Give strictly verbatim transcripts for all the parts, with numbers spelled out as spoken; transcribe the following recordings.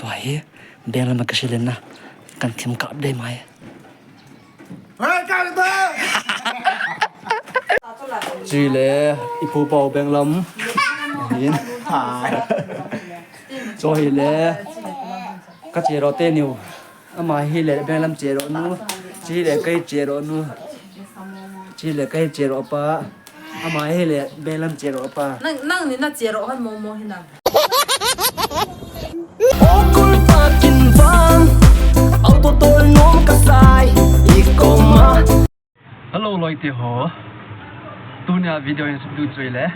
Hi, beng lam ka silin na. Kan thim kap dei mai. Chule, ipu pau beng lam. Hin. Cho hile. Ka che ro te niu. Ama hile beng lam che ro nu. Chule kai che ro nu. Chule kai che ro pa. Ama hile beng lam che ro pa. Nang, nang ni na che ro han mo mo hina. Okul pakin vang, auto tol nom kasai, ikoma. Hello, loite ho. Tunia video in sum tu chui le.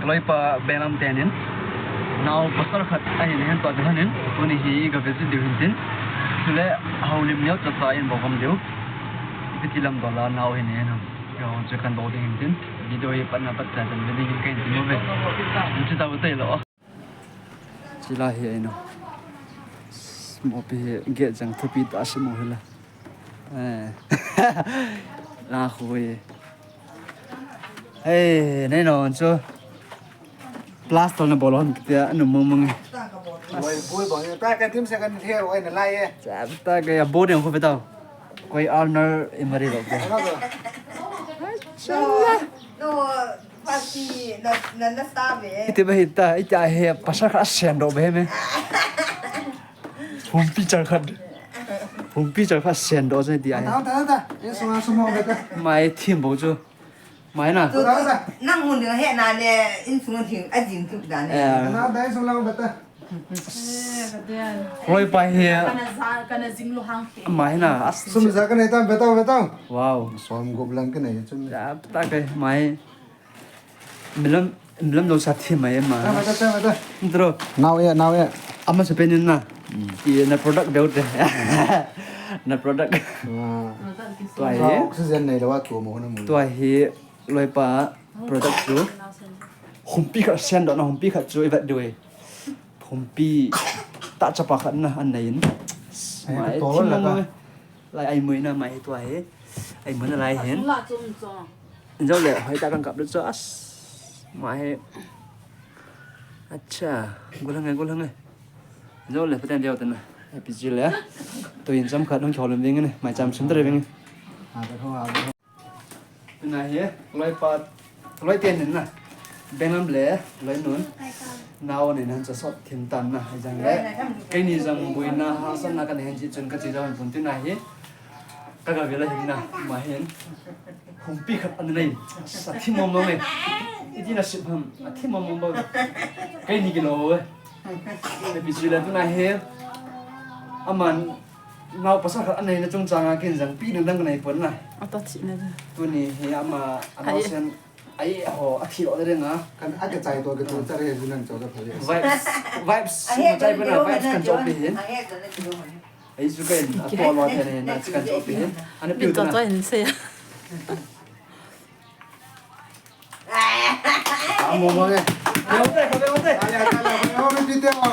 Loipa beng lam tenin. Nao pasal khat ahin hen to hanin. Tuni hi ka visit diu hin tin. Chule haulim neo cha cha in bokam diu. Ipi ti lam dola nao hin hen. Yo, chu kan do ding hin tin. Video hi pat na pat cha chan ding hin kan tin mo ve. Chu ta bu tai lo. Chila hi aino. Mopi hi gate jang thupi ta si mo hila. Eh. La hui. Hey, nei no chu. Plaster na bolon kitia anu mung mung. Oi, bui bang. Ta ka tim se kan the oi na lai e. Cha ta ka ya bo ne ko betau. Koi honor imari lo. Chala. No. Pati na, na, na sabi eh. Iti ba hita, iti ahe, pasal ka asen do be me. Humpi char khat. Humpi char khat sen do se ti ahe. Ta, ta, ta. Ye suma, suma, beta. Mai thim bo chu. Mai na. Tu, tu, nang mun ding he na le, in sung thim, a jing tu da ne. Eh. Na, dai sung lang beta. Loipa hi. Kana za, kana jing lo hang ke. Mai na. As- Sum za kana ta, beta, beta. Wow. Som gop lang kana ye chum. Ya, ta kai mai. Milam, milam lo sa thi mai ma. Ta, ta, ta, ta. Intro. Nao ya, nao ya. Ama sa penin na. Mm. Ki na product beu te. Na product. Wow. Tua hi. Wow, oxygen nei lo wa tu mo na mo. Tua hi loipa product chu. Humpi khat sen do na humpi khat chu i vet diu e. Humpi ta chapa khat na an nei in. Ai, mai to thim la mo ka. Lai ai mui na mai tua hi. Ai mui na lai hin. Sung la chum chum. Jole, hoi ta kan kap le cho as. Mai. Acha, gulang ai, gulang ai. Jole, peten dia tan na. Happy jile. Tu in cham khat nong chol ving ne. Mai cham sum tre ving. Ha, ka ho, ha, ka ho. Tuna hi, loipa, loite nin na. Beng lam le, loinun. Nao nei nan cha sot thim tan na, jang le. Keini jang buina, hangsan na kan hen chi chun ka chi jang pun tuna hi. Ka ga vela hin na, ma hin. Humpi khat an nei. Sa thim mong mong e. Iti na sip ham, a thim mong mong ba. Keini kilo e. Happy jile tuna hi. Aman, Nao pasal khat anei na chungchang a kin jang pi dang dang nei pon na. Ata thi na. Tuni hi ama, ama sen ai ho a thi lo ding a. Kan a ke chai to ke to char he ju nang chau ka phale. Vibes, vibes, chai pon na vibes kan chau pi hin. Ai ju kan a to lo the ne na kan chau pi hin. Ana pi to na. Amo mo ne. Kau te, kau te, kau te. Ala, ala, ala, mo mi pite mo.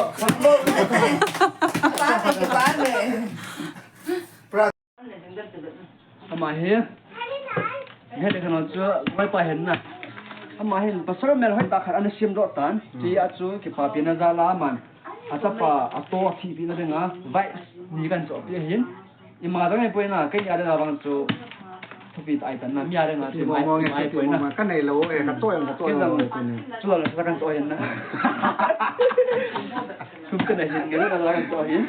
Ama hi. He de kana chu loipa hin na. Ama hin pasal mel hoi ta khat ana sim do tan. Ti a chu kipapi na jal a man. Achapa, ato, athi pi na dinga, vai, ni kan cho pi hin. Ima dang ai poi na, kei ni a dang a bang chu. Thupi tai tan na, mi a dang a chu mai, mai poi na. Ka nei lo, eh, ka to yang, ka to yang. Chu la la kan to hin na. Chu ka nei hin, ka la kan to hin.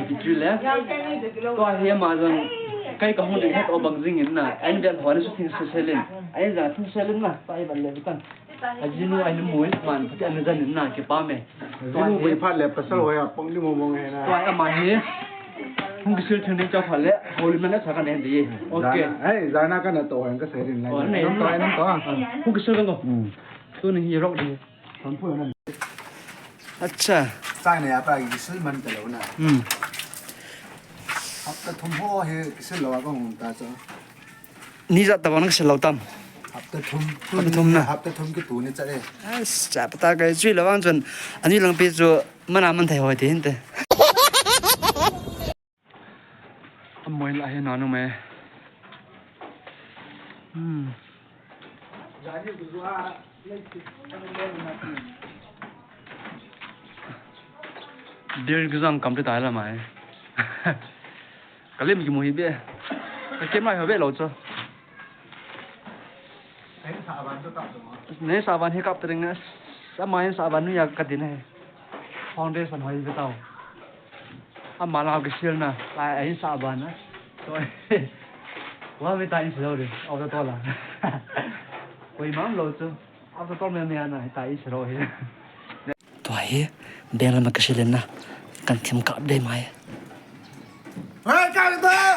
Ki chu le. To hi ma jang, kei ka hung ding het o bang jing in na. Ai den ho ni su thing su selin. Ai ja thing selin na, tai ban le kan. Ajinu ahin mui man, pati anu jan na kipa me. Ajinu mui phat le pasal hoya pang ni mo mo nge na. Tua ama hi. Hung kisil thun ni cha phat le, holy man sa kan en di. Okay. Jana, eh, jana kana to han ka sai din lai. Oh, ne. Nang to, nang to. Hung kisil kan ko. Hmm. Tuni hi rock di. Acha. Chai ne apa kisil man ta lo na. Hmm. Hapta thum ho hi kisil lo a kong ta cho. Ni jat tabang nang selo tam. Hapta thum. Hapta thum na. Hapta thum kitu ni cha e. As, cha pata kai chui lo wang chun. Ani lang pi chu mana man thei hoi ti hin te. Amoi la he na nu me. Hmm. Jani guzwa. Late. Beer kijang kam te tai la mai. Ka lim kimu hi be. Ka kem lai ho be lo chu. Nei savan hi kap tering na. Sa mai savan nu ya ka din he. Foundation hoi be tau. Ama la ka sil na. Lai ai savan na. So. Wa me ta in silo de. Au to la. Koi mam lo chu. Au to me me na ta in silo he. Tua hi, beng lama ka silen na, kan thim kap dei mai. Hei, kap dei!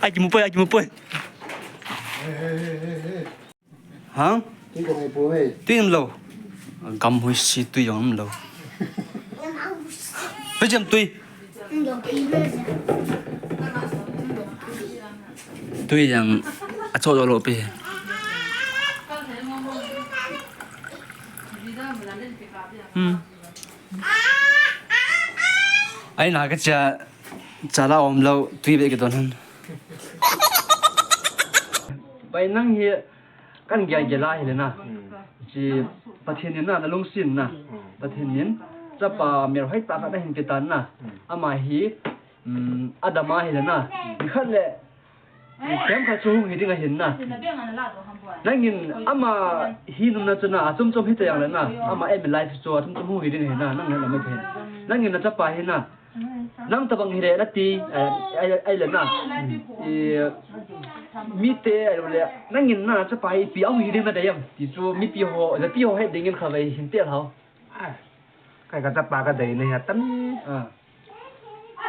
Ai, kimu poi, ai, kimu poi. Hei, hei, hei, hei, hei. Hang? Tui ka mai po, hei. Tui um lo. Gam hui si tui jong um lo. Hei, jam tui. Tui jang a cho lo pi. Hmm. Ai na ka cha cha la om lo tui be ke don han. Bai nang hi Kan gel gel a hile na. Hmm. Chi Pathen in na, na lungsim na. Hmm. Pathen in chapa mel hoi ta khat na hin pe tan na. Hmm. Ama hi, um, Adam a hile na. Hmm. Ni khat le, ni tem khat chu hung hi ding ahin na. Nangin ama hi nung na chu na, achom chom hi ta yang le na. Ama em life chu achom chom hung hi ding ahin na. Nang na lam hin. Nangin na chapa hi na. Nang tabang hile nati, eh, ai, ai le na. I, mite, ai le, nangin na chapa ipi ahi ding na dei am. Ti chu mipi ho, japi ho he dingin kha vai hin tel hao. Ah, kai ka chapa ka dei na hi atan. Ah.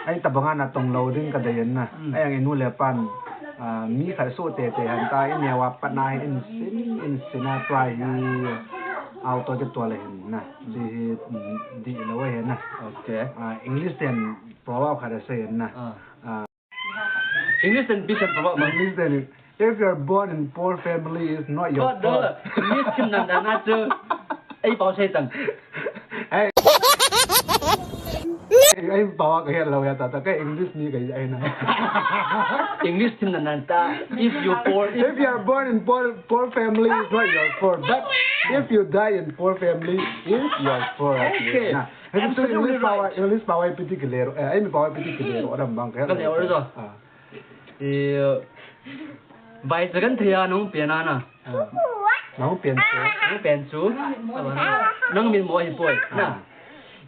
Ai tabang a na tong lo ding ka dei na. Mm. Ai ang inu le pan, ah, mi khat so te te han ta, i neo a pat na hi in sin, in sin a tua hi auto ke tua le hin na. Chi hi, mm, di lo he na. Okay. Ah, English ten proverb khat asei na. Ah. Ah. English ten peace and proverb ma. English ten, if you are born in poor family, it's not your fault. English thim nan dan a chu. Ei pau sei tan. Ei. Ei pau ka het lo ya ta ta ka English ni ka ai na. English thim nan dan ta. If you poor, if you are born in poor, poor family, it's not your fault. But if you die in poor family, it's your fault. Okay. Hei chu English pao, English pao ai piti kile ro, eh, ai mi pao ai piti kile ro, adam bang ka. Ka le ro. Ah. I, vai cha kan thei a nung pian a na. Ah. Nung pian chu. Nung pian chu. Nang min mo hi poi. Na.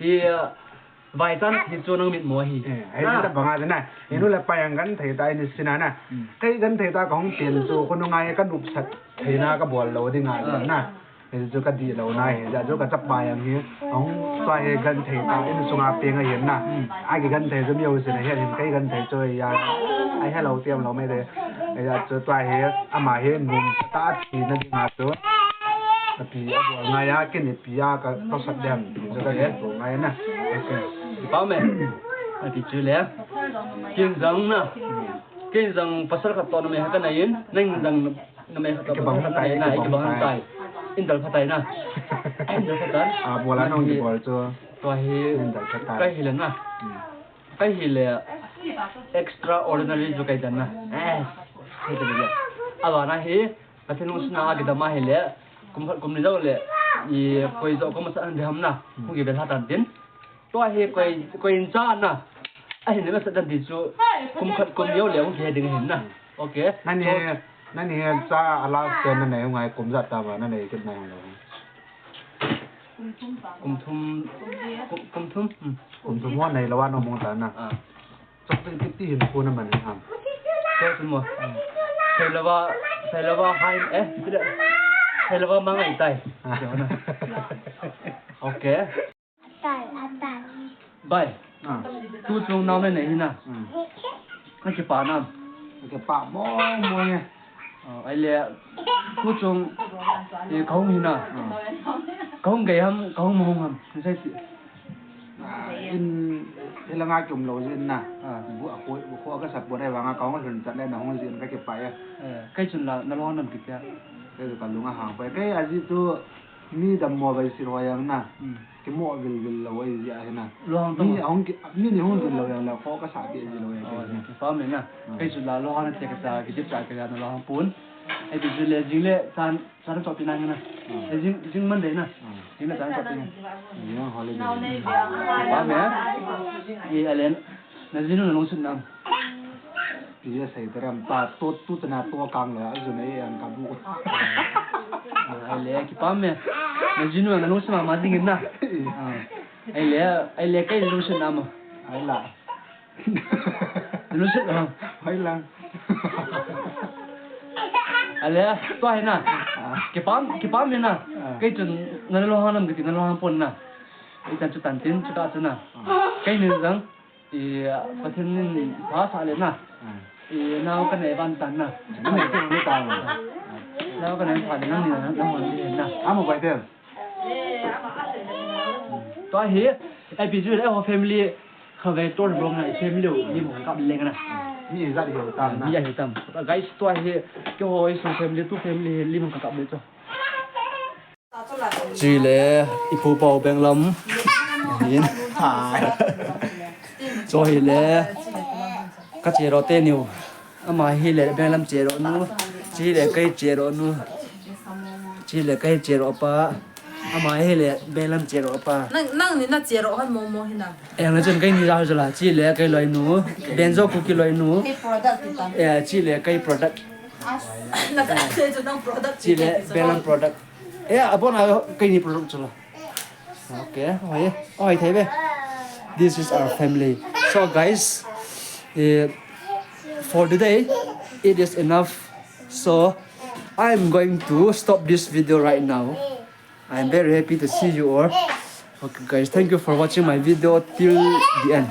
I, vai chan thi chu nang min mo hi. Eh, ai ta bang a na. Inu le pa yang kan thei ta ni sina na. Kai kan thei ta ka hung pian chu ko nung ai ka nup sat. Theina ka bol lo ding a na. Hichu ka dih lo na hi, hichu ka chapa jong hi, ahung tua hi genthei ta, insunga peng ahin na. A kigenthei chu mi jousen ahet in, kei genthei chu ya, ahe lo tiam lo mai de. Hichu tua hi, ama hi nom tah a thi na ding a chu. Ka pi a bol ngai a, ken ipi a ka tosot dem, chu ka genthei ngai na. Okay. Pau me. Ati chu le. Ken jong na. Ken jong pasal khat toh numei khat ka nei in, nang jong Numei khat toh kibang khat tai, na, kibang khat tai. In dal khat tai na. In dal khat tai. Ah, bola nong kibol chu. Tua hi. In dal khat tai. Kai hi le na. Hmm. Kai hi le extraordinary chu kai dan na. Eh. Kai dan le. Ava na hi. Pathen lungset na kidam a hi le. Kum khat kum ni jou le. I koi jou ko masa an diham na. Hmm. Kum ki bel ha tan tin. Tua hi koi, koi in cha na. Ahin na sa dan ti chu kum khat kum jou le hung khe ding hin na. Okay. Nani, so, nani cha a last ten na nei hung ai kum jat ta ba na nei kit na hung lo. Kum thum. Kum, kum thum. Hmm. Kum thum ho nei lo wa no mong ta na. Ah. Chok ti ti hin pu na man ham. Chok mo. Sei lo wa, sei lo wa hai, eh, sei lo wa mangai tai. Ah. Okay. Atal, atal. Bai. Ah. Tu chung nao nei nei hi na. Hmm. Na kipah nam? Kipah mo mo nge. Oh, ai le. Tu chung, eh, kahung hi na. Hmm. Kahung gei ham, kahung mo hung ham. Ni sai ti. Ah, in, hilanga kum lo jin na. Ah. Bu a ko, bu ko ka sap bu dai vanga kahung lhun chat le na hung jin ka kipah e. Eh, kai chun la, na lo nam kipah. Kai ka lunga hang pai. Kai aji tu Mi dammo vai sir ho jong na. Hmm. Kimo vil vil lo vai jia hi na. Lo hang tamo. Mi ahung ki, mi ni hung vil lo jong la focus a ti ji lo jia. Oh, ki pa me na. Hmm. Kai chu la lo hang te ka cha ki jip cha ka na lo hang pun. Ai ti chu le jing le chan, chan chop pi na na. Hmm. Le jing, jing man de na. Hmm. Ina tan ka tin. Ina holiday. Ba me. Ye alen. Na jinu na lungsun nam. Pi ya sai taram ta to tu tana to kang la azu na ye an ka bu. Ai le kipam me. Na jinu na lungsun ma ding na. Ai le ai le kai lungsun nam. Ai la. Lungsun ha. Hoi lang. Ale, tua hi na. Kipam, kipam hi na. Kei chun na lo hang nam kiti na lo hang pon na. Itan chu tan tin chu ta chu na. Kei ni jang. I Pathen nin pha sa le na. I nau ka nei van tan na. Nau ka nei pha le nang ni na na hon ni na. Amo bai tel. Tua hi, ai pi chu le ho family kha ve tor bro na family u ni mo kap le na. Ni za di ho tam na. Ni ai tam. Guys, tua hi ke ho i so family tu family hi lim ka kap le chu. Chi le i pu pau beng lam. Hin. Cho hi le ka che ro te niu. Ama hi le beng lam che ro nu. Chi le kai che ro nu. Chi le kai che ro pa. Ama hi le beng lam che ro pa. Nang nang ni na che ro han mo mo hi na. Eng le chun kai ni ja ho la. Chi le kai loi nu. Benzo kuki loi nu. Kai product ti ta. Eh, chi le kai product. Na ka che chu nang product. Chi le beng lam product. Eh, abon a kai ni product chu la. Okay, oi, oi, thei ve. This is our family. So guys, eh, for today, it is enough. So I'm going to stop this video right now. I'm very happy to see you all. Okay, guys, thank you for watching my video till the end.